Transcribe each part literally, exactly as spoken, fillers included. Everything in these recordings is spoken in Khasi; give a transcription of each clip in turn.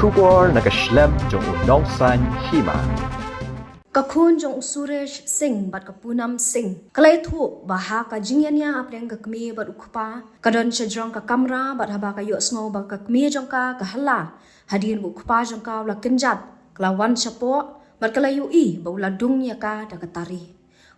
Khubor na ka shlem jong u Nongsaiñ Hima. Ka khun jong u Suresh Singh bad ka Poonam Singh ka la ïathuh ba ha ka jingïania hapdeng ka kmie bad u kpa, ka don sha jrong ka kamra bad haba ka ïohsngew ba ka kmie jong ka ka hylla hadien ba u kpa jong ka u la kynjat, ka la wan shapoh bad ka la ïohi ba u la dung ïa ka da ka tari.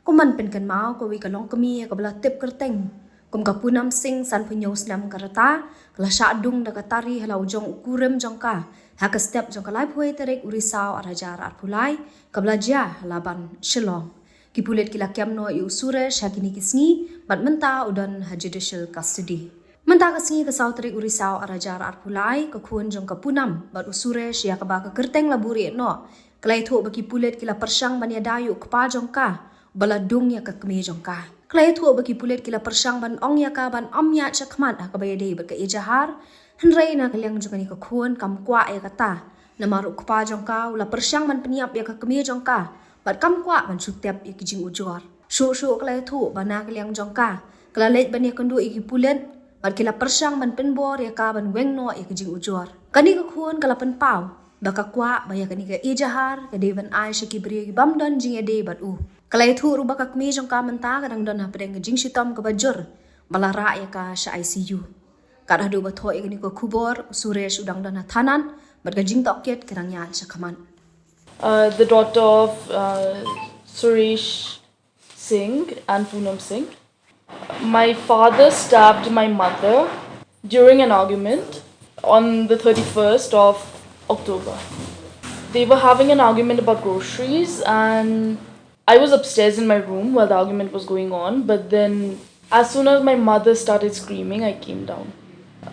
Kum ban pynkynmaw, kawei ka longkmie kaba la tip kyrteng kum ka Poonam Singh, sanphew hynñiew snem ka rta, ka la shah dung da ka tari ha la u jong u kurim jong ka ha ka step jong ka laiphew tarik u Risaw ar hajar arphew lai, kaba la jia ha Laban, Shillong. Ki pulit ki la kem noh ïa u Suresh ha kine ki sngi bad mynta u don ha judicial custody. Mynta ka sngi ka saw tarik u Risaw ar hajar arphew lai, ka khun jong ka Poonam bad u Suresh ïa kaba ka kyrteng la buh rieh noh, ka la ïathuh ba ki pulit ki la pyrshang ban ïada ïa u kpa jong ka ba la dung ïa ka kmie jong ka. Ka la ïathuh ba ki pulit ki la pyrshang ban ong ïa ka ban ym ïaid shakhmat ha kaba ïadei bad ka ejahar, hynrei na ka liang jong kane ka khun kam kwah ïa kata, namar u kpa jong ka u la pyrshang ban pynïap ïa ka kmie jong ka bad kam kwah ban shu tep ïa ki jingujor. Shuh shuh ka la ïathuh ba na ka liang jong ka, ka la leit ban ïakynduh ïa ki pulit bad ki la pyrshang ban pynbor ïa ka ban weng noh ïa ki jingujor. Kane ka khun ka la pynpaw ba ka kwah ba ïa kane ka ejahar ka dei ban ai sha ki briew ki bym don jingïadei bad u. Ka la ïathuh ruh ba ka kmie jong ka mynta ka dang don hapdeng ka jingshitom kaba jur, ba la rah ïa ka sha I C U. Kat haduh ba thoh ïa kane ka khubor, u Suresh u dang don ha thanat bad ka jingtohkit ka dang ïaid shakhmat. Uh, the daughter of uh, Suresh Singh and Poonam Singh. My father stabbed my mother during an argument on the thirty-first of October. They were having an argument about groceries, and I was upstairs in my room while the argument was going on. But then, as soon as my mother started screaming, I came down.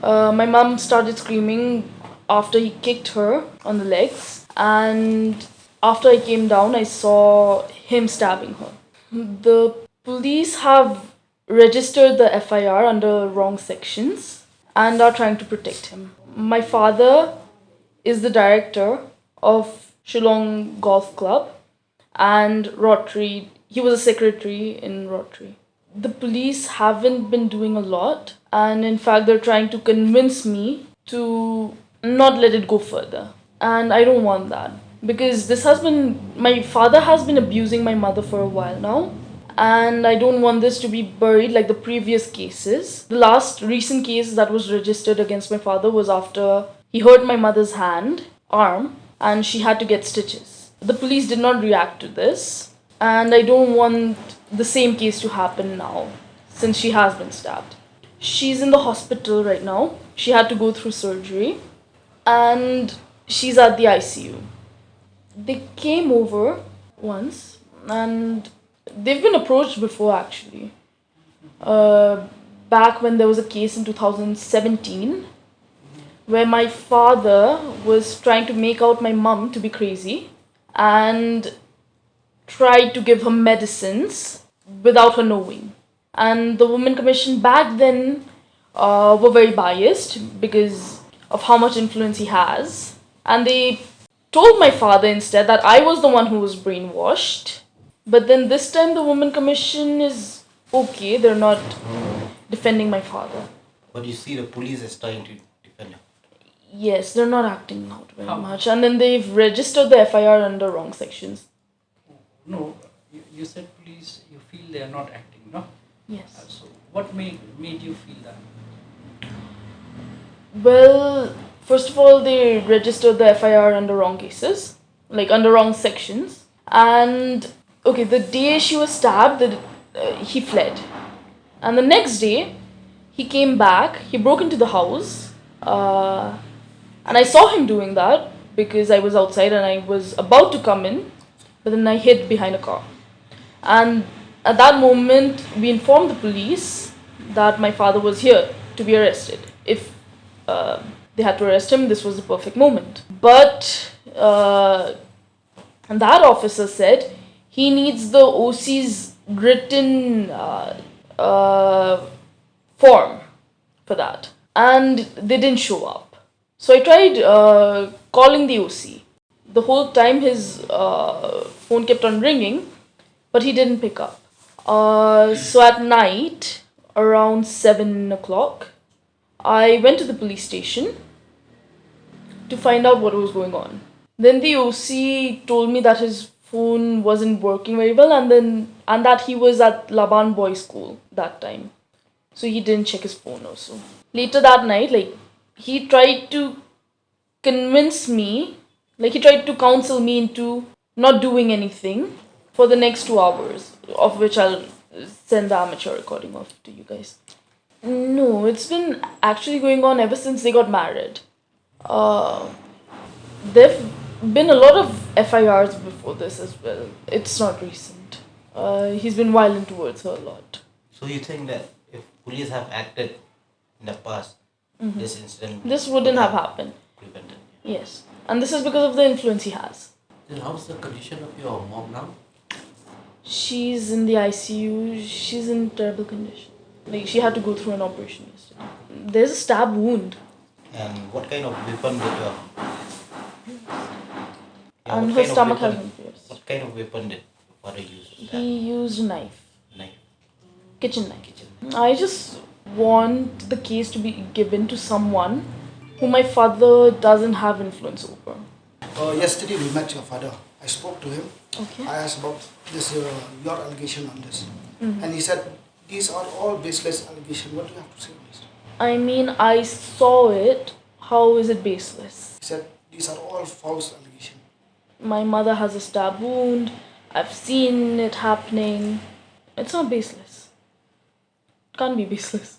Uh, my mom started screaming after he kicked her on the legs, and after I came down, I saw him stabbing her. The police have registered the F I R under wrong sections and are trying to protect him. My father is the director of Shillong Golf Club and Rotary. He was a secretary in Rotary. The police haven't been doing a lot, and in fact, they're trying to convince me to not let it go further. And I don't want that, because this has been, my father has been abusing my mother for a while now. And I don't want this to be buried like the previous cases. The last recent case that was registered against my father was after he hurt my mother's hand, arm, and she had to get stitches. The police did not react to this, and I don't want the same case to happen now, since she has been stabbed. She's in the hospital right now. She had to go through surgery, and she's at the I C U. They came over once, and they've been approached before, actually. Uh, back when there was a case in two thousand seventeen where my father was trying to make out my mum to be crazy and tried to give her medicines without her knowing. And the Women Commission back then uh, were very biased because of how much influence he has. And they told my father instead that I was the one who was brainwashed. But then this time, the Women Commission is okay, they're not defending my father. But you see the police is trying to defend him. Yes, they're not acting out very much. And then they've registered the F I R under wrong sections. No, you, you said police, you feel they are not acting, no? Yes. So, what made, made you feel that? Well, first of all, they registered the F I R under wrong cases, like under wrong sections. And okay, the day she was stabbed, the, uh, he fled. And the next day, he came back, he broke into the house, uh, and I saw him doing that because I was outside and I was about to come in, but then I hid behind a car. And at that moment, we informed the police that my father was here to be arrested. If uh, they had to arrest him, this was the perfect moment. But uh, and that officer said he needs the O C's written uh, uh, form for that, and they didn't show up. So I tried uh, calling the O C. The whole time his uh, phone kept on ringing, but he didn't pick up. Uh, so at night, around seven o'clock, I went to the police station to find out what was going on. Then the O C told me that his phone wasn't working very well, and then and that he was at Laban Boys School that time, so he didn't check his phone also. Later that night, like, he tried to convince me, like, he tried to counsel me into not doing anything for the next two hours, of which I'll send the amateur recording of to you guys. No, it's been actually going on ever since they got married. Uh, there've been a lot of F I Rs before this as well. It's not recent. Uh, he's been violent towards her a lot. So you think that if police have acted in the past, this incident This wouldn't would have happened. Prevented? Yes. And this is because of the influence he has. Then how's the condition of your mom now? She's in the I C U. She's in terrible condition. Like, she had to go through an operation yesterday. There's a stab wound. And what kind of weapon did your yeah, And what her kind of stomach has weapon- been pierced. What kind of weapon did your father use? He used a knife. Knife. Kitchen knife. Kitchen. I just want the case to be given to someone who my father doesn't have influence over. Uh, yesterday we met your father. I spoke to him. Okay. I asked about this, uh, your allegation on this. And he said, these are all baseless allegations. What do you have to say on this? I mean, I saw it. How is it baseless? He said, these are all false allegations. My mother has a stab wound. I've seen it happening. It's not baseless. Can't be baseless.